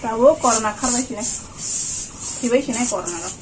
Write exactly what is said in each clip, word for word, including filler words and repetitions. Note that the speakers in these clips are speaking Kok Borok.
Tabuk corona kharbai sinai. Khibai sinai corona rok.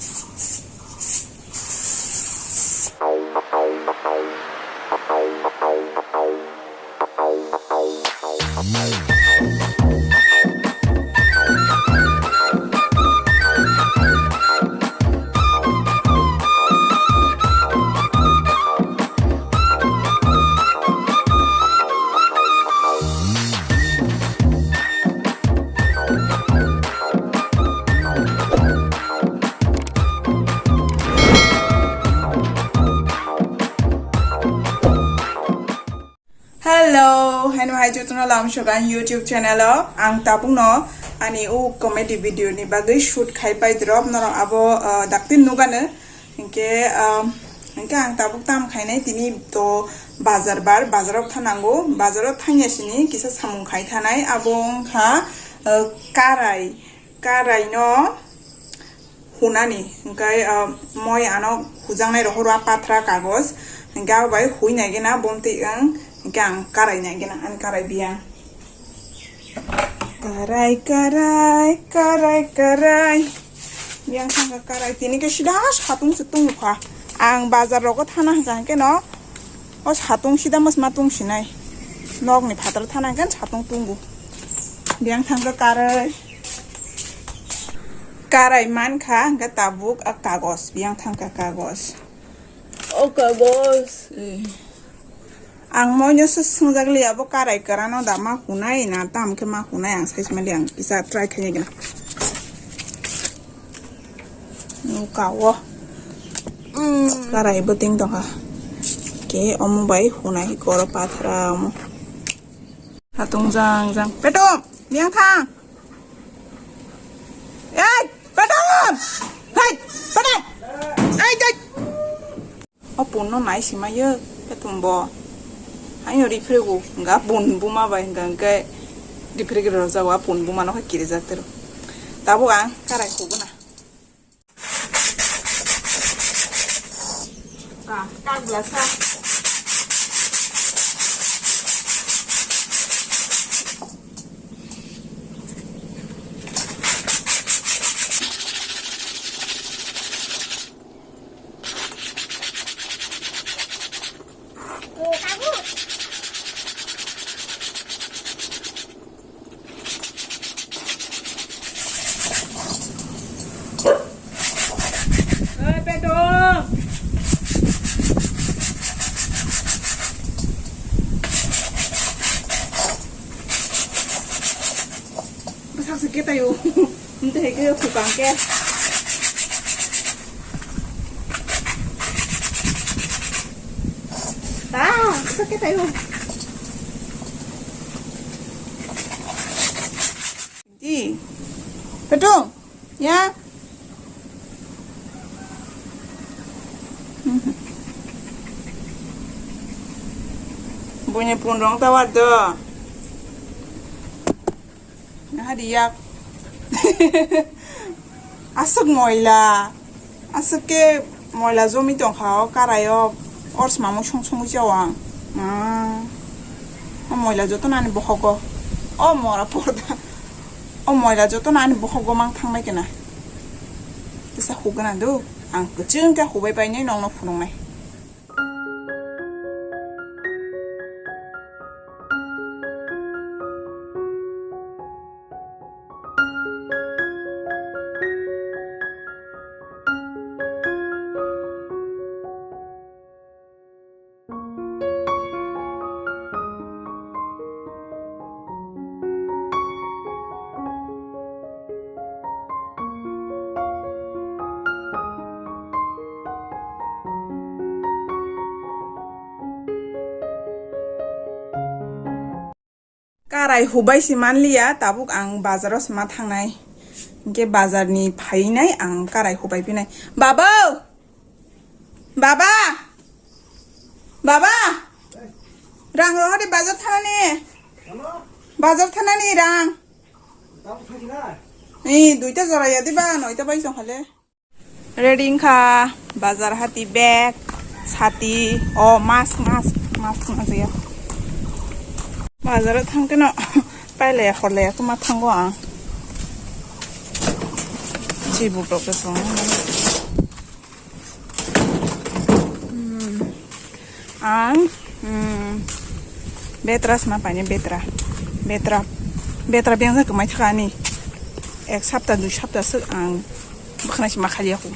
Hello, haino hai jotono lamsokan YouTube channel o ang tabukno ani o comedy video ni bagwi shoot khai pai drop norok abo, uh, dakti nugano. Hinkhe, um, hinkhe ang tabuk tam khainai tini to bazar bar, bazar o thanango, bazar o thangya sini kisa samung khai thanai abo wngkha, uh, karai. Karai no hunani, hingkai, ah, moi ano hujaknai rohor a patra kagoj, hingke abo bai hui nai gena bomtwi wng, hingke ang karai nai gena, ani karai biyang. Karai, karai, karai, karai. Biyang thangka karai, tini ke sida satung se tungkha. Ang bazar rogo thana hingka hingke no, o satung sida mas ma tung sinai. Nokni phataro thana hingke satung tungo. Biyang thangka karai. Karai mankha, hingke tabuk a kagos, biyang thangka kagos. O kagos, eh. Ang moino se swngjak liya, bo karai kwrano da ma hunai na, tam khe ma hunai, ang sai mali ang kisa try khainai gana. Nuka o. Mm. Karai bo ting tongkha. Ke omo bai hunai koro pathara omo. Hatung jang jang. Petum, biyang thang. Ei, petum. Hei, petum. Ei, ei. O punno nai sima ye, petum bo. Ayo rifregu, nga pun buma bai, nga ke rifregu rojawa pun buma no kiri jatero. Tabuk ang karai khuguna. Bwsak se ketaio. Nte hai khe khukang khe. Ta, bwsak ketaio. Di. Petung. Ya. Buini pun rong ta war do. Nahari yak. Aswk moila. Aswk ke moila jomi tongkha o karai o. Ors mamung song song jao ang. Ah. O moila joto nani bohogo. O mora porda. O moila joto nani bohogo mang thang bai kena. Kisa hugana do. Ang kuchung ke hubai pai nai nong no phunung nai. Karai hubai se manliya, tabuk ang bazaro se ma thangnai. Hinkhe bazarni phainai ang karai hubai phinai. Babo! Baba! Baba! Rang rohor di bazar thanani. Bazar thanani rang. Ni duita jora ya diba, noita bai song hale. Ready wngkha bazar hati bag, sati, o mask, mask, mask wngkha ya. Bazar o thang keno pailaya horlaya kwma thango ang. Chibuk rok khe song. Hmm. Ang, hmm, betra sma paine betra. Betra, betra biyang sa kwmai thaka ani. Ek sapta, dui sapta swk ang bwkhwnai sima khaliya khu.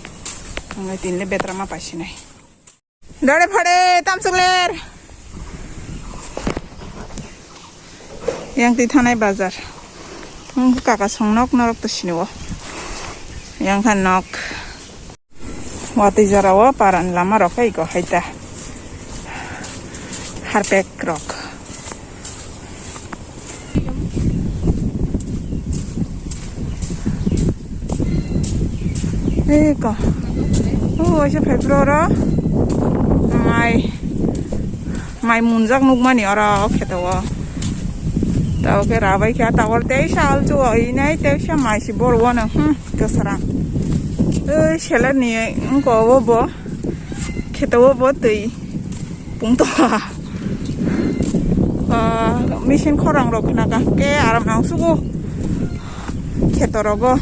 Ang tinle betra ma paisinai. Dare phare tamsukler. Yang twi thanai bazar. Hmm, kaka song nok norok to siniwo. Yang kha nok. Watui jora o paran lama rok hai go hai ta. Harpek rok. Eko. O, waisa phai phuru oro. Mai. Mai munjak nukmani oro kheto o. Tao khe rabai kha, tao teisa alchu o inai, teisa mai si bor wano. Hmm, kwsarang. Oi, selar ni wngko o bo. Kheto o bo twi. Pungto ha. Ah, machine khorang rok khna ka ke aram nang sugo. Kheto rogo.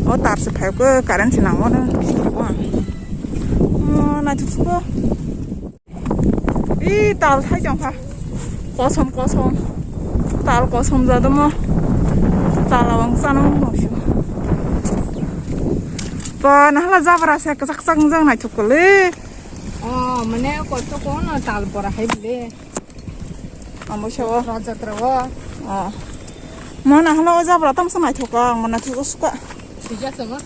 O tar se phai ko current se nango na. Oh, na tu sugo. I tal thai jong kha. Kosom kosom. Tal kosom jadamo. Tal awang sana mo sio. Pa na hala jabra se kachak chak jang nai thuk le. Oh, mane kosto kono tal bora hai bile. Amo sewa. Rajatra wo. Oh. Mana hano o jabra tam sa naithok ka, ang mana thok suka. Sijak sama.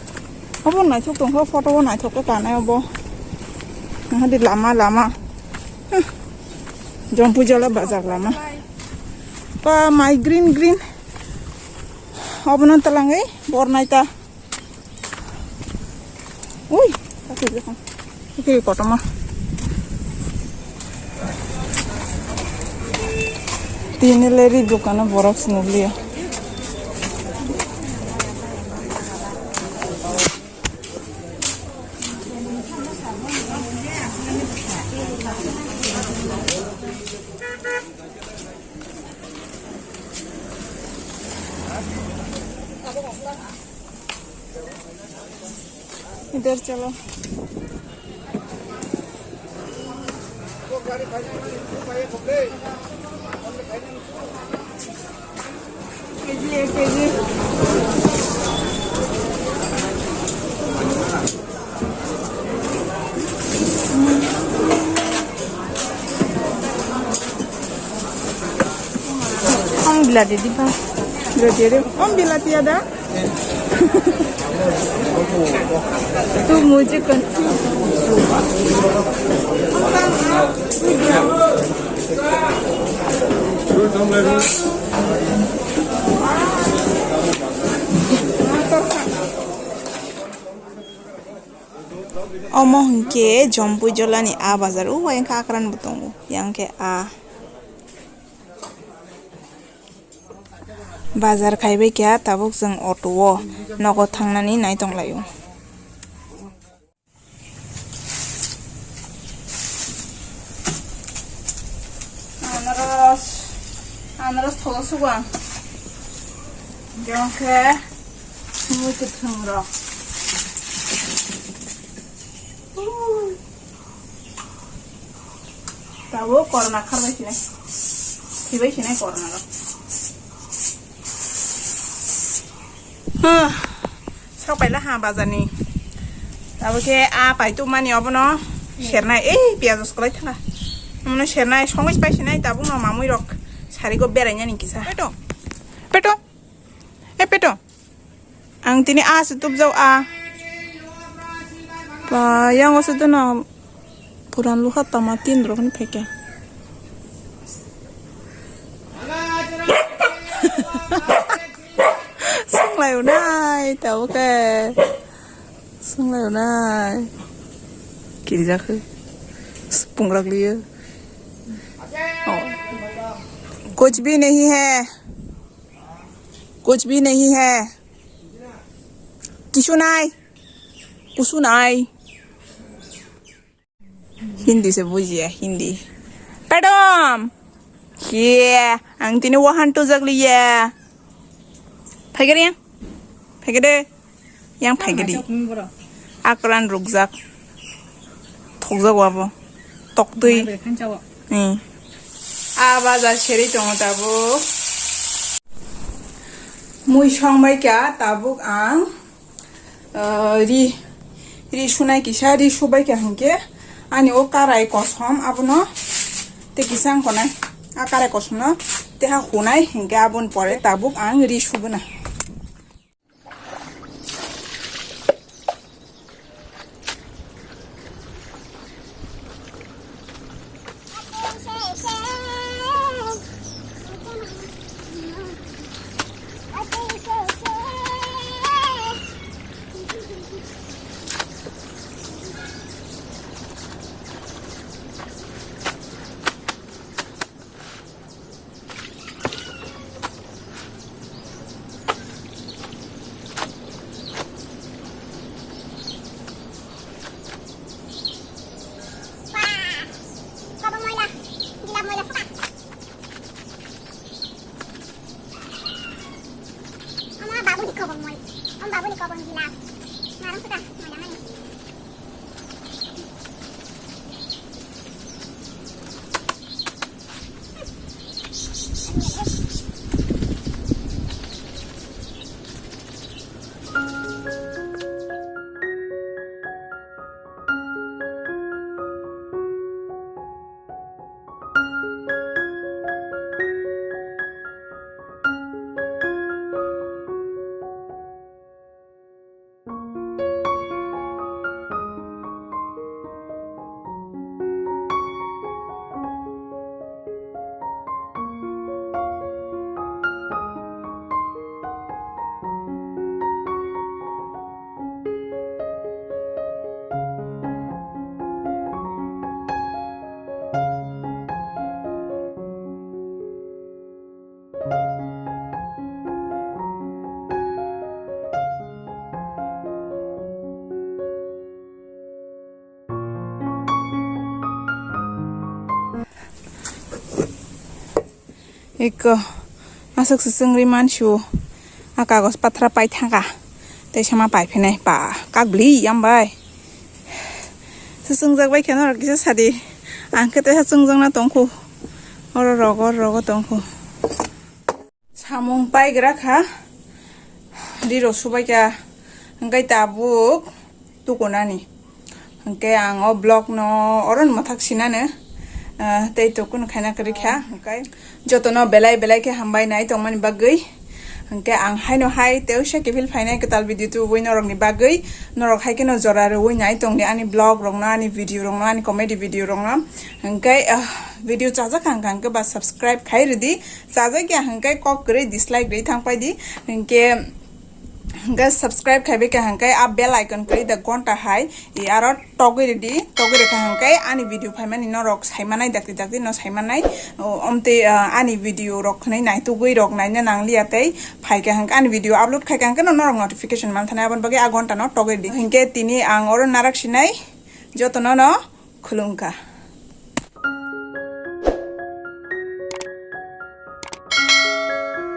Abo naithok tong kha, photo o naithok ka kanai abo. Nah, di lama lama. Huh. Jompu jala bazar lama. Pa mai green green. Abo nan talang eh, bor naita. Ui, oke, oke, kotor mah. Tini leri dukano borok sini liya. इधर चलो। केजी, एक KG. Ang bilati di ba? Bilati ada. Ang bilati ada. Tu mujhe confuse. Omo hinkhe Jompuijolani a bazar o, yang khe akran bo tongo, yang khe a bazar khaibai kha, tabuk chwng auto o nogo thangnani nai tong lai o. Anaros, anaros thogo sugo ang. Jongkhe mui kwthwng rok. Tabuk corona kharbai sinai. Thibai sinai corona rok. Huh. Sok paila ha bazar ni. Tabuk khe a paitu mani obono sernai. Ei, piyaj swlai thanga. Omono sernai, songwi pai sinai, tabuk no mamui rok sari go berai nani kisa. Peto. Peto. E peto. Ang tini a se tubjak a. Pa, yang o se dono. Puran lukha tama tin rok ni pheke. Sunglai unai, tabo ke. Sunglai unai. Kiri jakhe. Pungrak liye. Oh. Kuch bhi nahi hai. Kuch bhi nahi hai. Kisu nai. Kusu nai. Hindi se bujiya, Hindi. Padam! Hiya, ang tini wahan tujak liya. Phai kari yang? Phaikhe de, yang phaikhe di. Akran rukjak. Thokjak wabo. Toktwi. Hmm. Aba ja seri tongo tabuk. Mui songbai kha tabuk ang, ah, ri, ri sunai kisa, ri subai kha hinkhe ani o karai kosom abono te kisa ang konai. A karai kosom no te ha hunai hinkhe aboni pore tabuk ang ri subuna. Ama babuni kobong moi. Om babuni kobong gila. Ngarang suka, madamani. Eko, aswk se chwngri mansu, a kagos patra pai thangkha, tei sama pai phinai, ba, kak bli, yam bai. Se chwngjak bai khe norok kisa sadi, ang khe teisa chwngjakna tongkhu, oro rogo, rogo tongkhu. Samung paigra kha, riro subai kha, hwnkhe tabuk tukunani. Hwnkhe ang o vlog no oro ni mwthak sinano, ah, tei tukun khaina kwrwi kha. Hwnkhe jotono belai belai khe hambai nai tongmani bagwi. Hwnkhe ang haino hai teisa kiphil phainai kwtal video tubui norokni bagwi. Norok hai kheno jora rwui nai tongdi ani vlog rokno, ani video rokno, ani comedy video rokno. Hwnkhe, ah, video chajak kha hwnkhe ba subscribe khai rwdi. Chajak ya hwnkhe kok kwrwi dislike rwi thang paidi. Hwnkhe, hwnkhe subscribe khaibai kha hwnkhe a bell icon kwrwi da gonta hai, i aro togwi rwdi, togwi rwkha hwnkhe ani video phaimani norok saimanai, dakti dakti no saimanai. O, omtwi, ah, ani video rok khwnwi naitugwi rok naina nangliya tei phaikha hwnkhe ani video upload khaikha hwnkhe no norok notification manthanai, aboni bagwi a gonta no togwi rwdi. Hwnkhe tini ang oro narak sinai jotono no khulumkha.